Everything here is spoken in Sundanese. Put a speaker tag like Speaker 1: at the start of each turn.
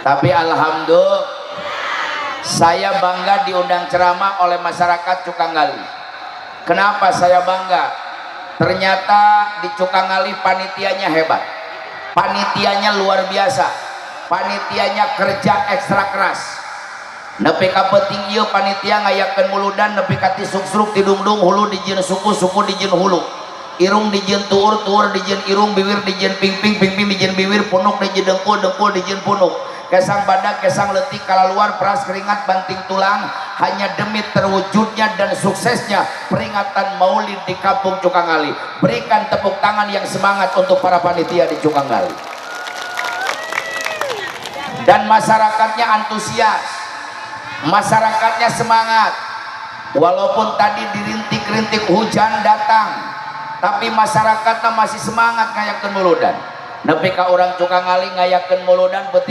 Speaker 1: Tapi alhamdulillah, saya bangga diundang ceramah oleh masyarakat Cukanggali. Kenapa saya bangga? Ternyata di Cukangali panitianya hebat, panitianya luar biasa, panitianya kerja ekstra keras. Nepi ka peuting ieu panitia ngayakeun muludan nepi ka ti suksruk tidungdung, hulu dijieun suku, suku dijieun hulu, irung dijieun tuur, tuur dijieun irung, biwir dijieun pingping, pingping dijieun biwir, punuk dijieun dengkul, dengkul dijieun punuk, kesang badag, kesang leutik, kalaluar peras keringat banting tulang hanya demi terwujudnya dan suksesnya peringatan Maulid di Kampung Cukangali. Berikan tepuk tangan yang semangat untuk para panitia di Cukangali. Dan masyarakatnya antusias, masyarakatnya semangat. Walaupun tadi dirintik-rintik hujan datang, tapi masyarakatnya masih semangat ngayakeun muludan. Nepi ka urang Cukangali ngayakeun muludan peuting.